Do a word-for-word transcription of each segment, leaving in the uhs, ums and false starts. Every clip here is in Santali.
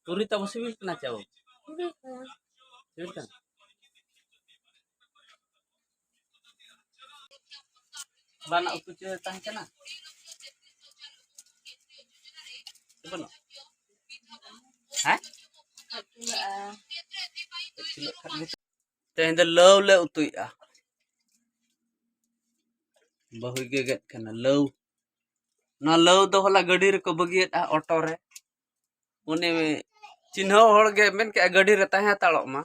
ᱛᱩᱨᱤ ᱛᱟᱵᱚ ᱥᱤᱵᱤᱞ ᱠᱟᱱᱟ ᱪᱮ ᱵᱟᱵᱩ? ᱥᱤᱵᱤᱞ ᱠᱟᱱᱟ᱾ ᱥᱤᱵᱤᱞ ᱠᱟᱱᱟ? ᱦᱚᱞᱟᱱᱟᱜ ᱩᱛᱩ ᱪᱮ ᱛᱟᱦᱮᱸ ᱠᱟᱱᱟ? ᱥᱮ ᱵᱟᱹᱱᱩᱜ? ᱦᱮᱸ? ᱛᱮᱦᱮᱧ ᱫᱚ ᱞᱟᱹᱣ ᱞᱮ ᱩᱛᱩᱭᱮᱫᱼᱟ᱾ ᱵᱟᱹᱦᱩᱭ ᱜᱮᱜᱮᱫ ᱠᱟᱱᱟ ᱞᱟᱹᱣ᱾ ᱱᱚᱣᱟ ᱞᱟᱹᱣ ᱫᱚ ᱦᱚᱞᱟ ᱜᱟᱹᱰᱤ ᱨᱮᱠᱚ ᱵᱟᱹᱜᱤᱭᱟᱫᱼᱟ, ᱚᱴᱳ ᱨᱮ᱾ ᱩᱱᱤ ᱪᱤᱱᱦᱟᱹᱣ ᱦᱚᱲ ᱜᱮ ᱢᱮᱱ ᱠᱮᱜᱼᱟ, "ᱜᱟᱹᱰᱤ ᱨᱮ ᱛᱟᱦᱮᱸ ᱦᱟᱛᱟᱲᱚᱜ ᱢᱟ",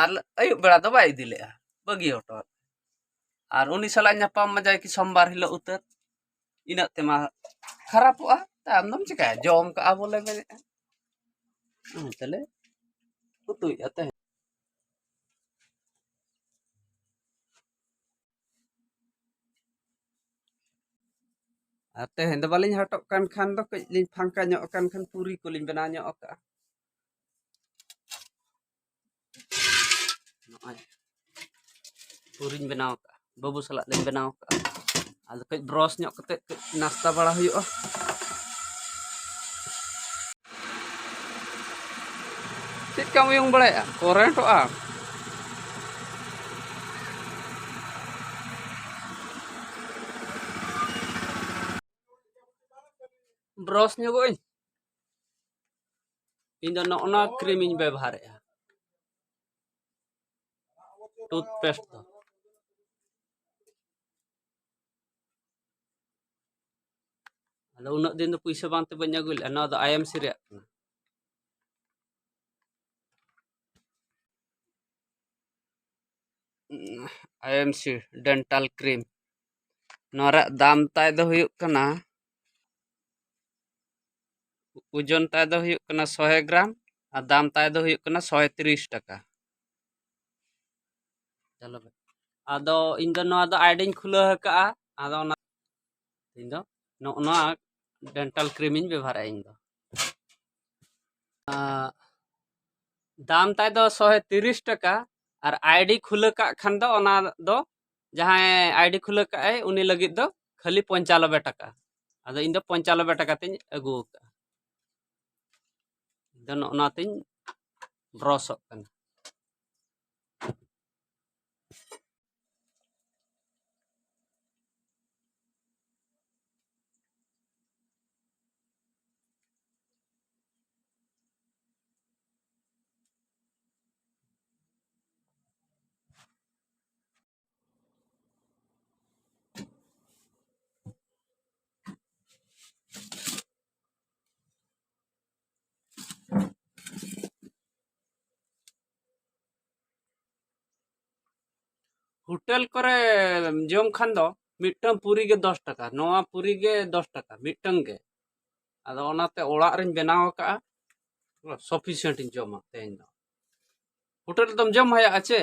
ᱟᱨ ᱟᱹᱭᱩᱵ ᱵᱮᱲᱟ ᱫᱚ ᱵᱟᱭ ᱤᱫᱤ ᱞᱮᱜᱼᱟ, ᱵᱟᱹᱜᱤ ᱦᱚᱴᱚ ᱟᱫ᱾ ᱟᱨ ᱩᱱᱤ ᱥᱟᱞᱟᱜ ᱧᱟᱯᱟᱢ ᱢᱟ ᱡᱟᱭ ᱠᱤ ᱥᱳᱢᱵᱟᱨ ᱦᱤᱞᱳᱜ ᱩᱛᱟᱹᱨ, ᱤᱱᱟᱹᱜ ᱛᱮᱢᱟ ᱠᱷᱟᱨᱟᱯᱚᱜᱼᱟ᱾ ᱛᱟᱭᱚᱢ ᱫᱚᱢ ᱪᱤᱠᱟᱹᱭᱟ, ᱡᱚᱢ ᱠᱟᱜᱼᱟ ᱵᱚᱞᱮ ᱢᱮᱱᱮᱫᱼᱟ᱾ ᱦᱮᱸ, ᱛᱟᱦᱞᱮ ᱩᱛᱩᱭᱮᱫᱼᱟ ᱛᱟᱦᱮᱸᱫ᱾ ᱟᱨ ᱛᱮᱦᱮᱧ ᱫᱚ ᱵᱟᱹᱞᱤᱧ ᱦᱟᱴᱚᱜ ᱠᱟᱱ ᱠᱷᱟᱱ ᱫᱚ ᱠᱟᱹᱡ ᱞᱤᱧ ᱯᱷᱟᱸᱠᱟ ᱧᱚᱜ ᱟᱠᱟᱱ ᱠᱷᱟᱱ ᱯᱩᱨᱤ ᱠᱚᱞᱤᱧ ᱵᱮᱱᱟᱣ ᱧᱚᱜ ᱟᱠᱟᱜᱼᱟ᱾ ᱱᱚᱜᱼᱚᱭ ᱯᱩᱨᱤᱧ ᱵᱮᱱᱟᱣ ᱟᱠᱟᱜᱼᱟ, ᱵᱟᱹᱵᱩ ᱥᱟᱞᱟᱜ ᱞᱤᱧ ᱵᱮᱱᱟᱣ ᱟᱠᱟᱜᱼᱟ᱾ ᱟᱫᱚ ᱠᱟᱹᱡ ᱵᱨᱚᱥ ᱧᱚᱜ ᱠᱟᱛᱮ ᱠᱟᱹᱡ ᱱᱟᱥᱛᱟ ᱵᱟᱲᱟ ᱦᱩᱭᱩᱜᱼᱟ᱾ ᱪᱮᱫ ᱠᱟᱢ ᱩᱭᱩᱝ ᱵᱟᱲᱟᱭᱮᱫᱼᱟ? ᱠᱚᱨᱮᱱᱴᱚᱜᱼᱟ᱾ ᱵᱨᱚᱥ ᱧᱚᱜᱚᱜ ᱟᱹᱧ᱾ ᱤᱧ ᱫᱚ ᱱᱚᱜᱼᱚ ᱱᱚᱣᱟ ᱠᱨᱤᱢ ᱤᱧ ᱵᱮᱵᱚᱦᱟᱨᱮᱫᱼᱟ, ᱴᱩᱛᱷᱯᱮᱥᱴ ᱫᱚ᱾ ᱟᱫᱚ ᱩᱱᱟᱹᱜ ᱫᱤᱱ ᱫᱚ ᱯᱩᱭᱥᱟᱹ ᱵᱟᱝᱛᱮ ᱵᱟᱹᱧ ᱟᱹᱜᱩ ᱞᱮᱫᱼᱟ᱾ ᱱᱚᱣᱟ ᱫᱚ ᱟᱭ ᱮᱢ ᱥᱤ ᱨᱮᱭᱟᱜ ᱠᱟᱱᱟ᱾ ᱟᱭ ᱮᱢ ᱥᱤ ᱰᱮᱱᱴᱟᱞ ᱠᱨᱤᱢ᱾ ᱱᱚᱣᱟ ᱨᱮᱭᱟᱜ ᱫᱟᱢ ᱛᱟᱭ ᱫᱚ ᱦᱩᱭᱩᱜ ᱠᱟᱱᱟ, ᱳᱡᱚᱱ ᱛᱟᱭ ᱫᱚ ᱦᱩᱭᱩᱜ ᱠᱟᱱᱟ ᱥᱚᱭ ᱜᱨᱟᱢ, ᱟᱨ ᱫᱟᱢ ᱛᱟᱭ ᱫᱚ ᱦᱩᱭᱩᱜ ᱠᱟᱱᱟ ᱥᱚᱭ ᱛᱤᱨᱤᱥ ᱴᱟᱠᱟ᱾ ᱪᱚᱞᱚ ᱵᱷᱟᱭ᱾ ᱟᱫᱚ ᱤᱧ ᱫᱚ ᱱᱚᱣᱟ ᱫᱚ ᱟᱭᱰᱤᱧ ᱠᱷᱩᱞᱟᱹᱣ ᱟᱠᱟᱫᱼᱟ, ᱟᱫᱚ ᱚᱱᱟ ᱤᱧ ᱫᱚ ᱱᱚᱜᱼᱚ ᱱᱚᱣᱟ ᱰᱮᱱᱴᱟᱞ ᱠᱨᱤᱢ ᱤᱧ ᱵᱮᱵᱚᱦᱟᱨᱟ ᱤᱧ ᱫᱚ᱾ ᱟᱸ, ᱫᱟᱢ ᱛᱟᱭ ᱫᱚ ᱥᱚᱭ ᱛᱤᱨᱤᱥ ᱴᱟᱠᱟ, ᱟᱨ ᱟᱭᱰᱤ ᱠᱷᱩᱞᱟᱹᱣ ᱠᱟᱜ ᱠᱷᱟᱱ ᱫᱚ ᱚᱱᱟ ᱫᱚ ᱡᱟᱦᱟᱸᱭ ᱟᱭᱰᱤ ᱠᱷᱩᱞᱟᱹᱣ ᱠᱟᱜᱼᱟᱭ ᱩᱱᱤ ᱞᱟᱹᱜᱤᱫ ᱫᱚ ᱠᱷᱟᱹᱞᱤ ᱯᱚᱧᱪᱟᱱᱚᱵᱵᱳᱭ ᱴᱟᱠᱟ᱾ ᱟᱫᱚ ᱤᱧ ᱫᱚ ᱯᱚᱧᱪᱟᱱᱚᱵᱵᱳᱭ ᱴᱟᱠᱟ ᱛᱤᱧ ᱟᱹᱜᱩ ᱟᱠᱟᱫᱼᱟ᱾ ᱟᱫᱚ ᱱᱚᱜᱼᱚ ᱱᱚᱣᱟ ᱛᱤᱧ ᱵᱨᱚᱥᱚᱜ ᱠᱟᱱᱟ᱾ ᱦᱳᱴᱮᱞ ᱠᱚᱨᱮ ᱡᱚᱢ ᱠᱷᱟᱱ ᱫᱚ ᱢᱤᱫᱴᱟᱝ ᱯᱩᱨᱤ ᱜᱮ ᱫᱚᱥ ᱴᱟᱠᱟ, ᱱᱚᱣᱟ ᱯᱩᱨᱤ ᱜᱮ ᱫᱚᱥ ᱴᱟᱠᱟ ᱢᱤᱫᱴᱟᱝ ᱜᱮ᱾ ᱟᱫᱚ ᱚᱱᱟᱛᱮ ᱚᱲᱟᱜ ᱨᱤᱧ ᱵᱮᱱᱟᱣ ᱟᱠᱟᱫᱼᱟ, ᱥᱟᱯᱷᱤᱥᱤᱭᱮᱱᱴ ᱤᱧ ᱡᱚᱢᱟ ᱛᱮᱦᱮᱧ ᱫᱚ᱾ ᱦᱳᱴᱮᱞ ᱨᱮᱫᱚᱢ ᱡᱚᱢ ᱦᱟᱭᱟᱜᱼᱟ ᱪᱮ?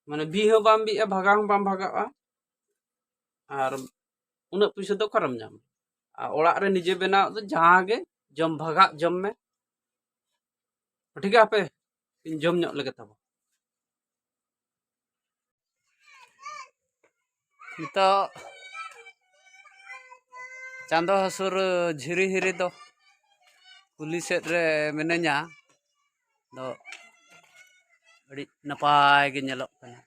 ᱢᱟᱱᱮ ᱵᱤ ᱦᱚᱸ ᱵᱟᱢ ᱵᱤᱜᱼᱟ, ᱵᱷᱟᱜᱟᱣ ᱦᱚᱸ ᱵᱟᱢ ᱵᱷᱟᱜᱟᱜᱼᱟ, ᱟᱨ ᱩᱱᱟᱹᱜ ᱯᱩᱭᱥᱟᱹ ᱫᱚ ᱚᱠᱟᱨᱮᱢ ᱧᱟᱢᱟ? ᱟᱨ ᱚᱲᱟᱜ ᱨᱮ ᱱᱤᱡᱮ ᱵᱮᱱᱟᱣ ᱫᱚ ᱡᱟᱦᱟᱸ ᱜᱮ ᱡᱚᱢ ᱵᱷᱟᱜᱟᱜ ᱡᱚᱢ ᱢᱮ᱾ ᱴᱷᱤᱠ ᱜᱮᱭᱟ, ᱦᱟᱯᱮ ᱤᱧ ᱡᱚᱢ ᱧᱚᱜ ᱞᱮᱜᱮ ᱛᱟᱵᱚ᱾ ᱱᱤᱛᱚᱜ ᱪᱟᱸᱫᱚ ᱦᱟᱹᱥᱩᱨ ᱡᱷᱤᱨᱤ ᱦᱤᱨᱤ ᱫᱚ ᱠᱩᱞᱦᱤ ᱥᱮᱫ ᱨᱮ ᱢᱤᱱᱟᱹᱧᱟ᱾ ᱫᱚ ᱟᱹᱰᱤ ᱱᱟᱯᱟᱭ ᱜᱮ ᱧᱮᱞᱚᱜ ᱠᱟᱱᱟ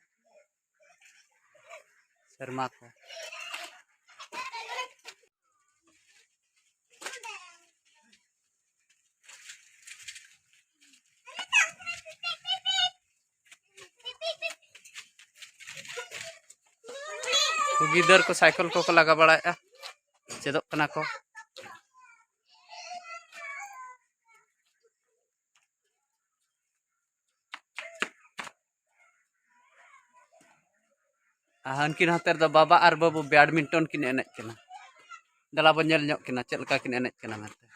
ᱥᱮᱨᱢᱟ ᱠᱚ᱾ ᱜᱤᱫᱟᱹᱨ ᱠᱚ ᱥᱟᱭᱠᱮᱞ ᱠᱚᱠᱚ ᱞᱟᱜᱟ ᱵᱟᱲᱟᱭᱮᱫᱼᱟ, ᱪᱮᱫᱚᱜ ᱠᱟᱱᱟ ᱠᱚ᱾ ᱟᱨ ᱦᱟᱱᱠᱤᱱ ᱦᱟᱱᱛᱮ ᱨᱮᱫᱚ ᱵᱟᱵᱟ ᱟᱨ ᱵᱟᱹᱵᱩ badminton ᱠᱤᱱ ᱮᱱᱮᱡ ᱠᱟᱱᱟ᱾ ᱫᱮᱞᱟ ᱵᱚᱱ ᱧᱮᱞ ᱧᱚᱜ ᱠᱤᱱᱟ ᱪᱮᱫ ᱞᱮᱠᱟ ᱠᱤᱱ ᱮᱱᱮᱡ ᱠᱟᱱᱟ ᱢᱮᱱᱛᱮ᱾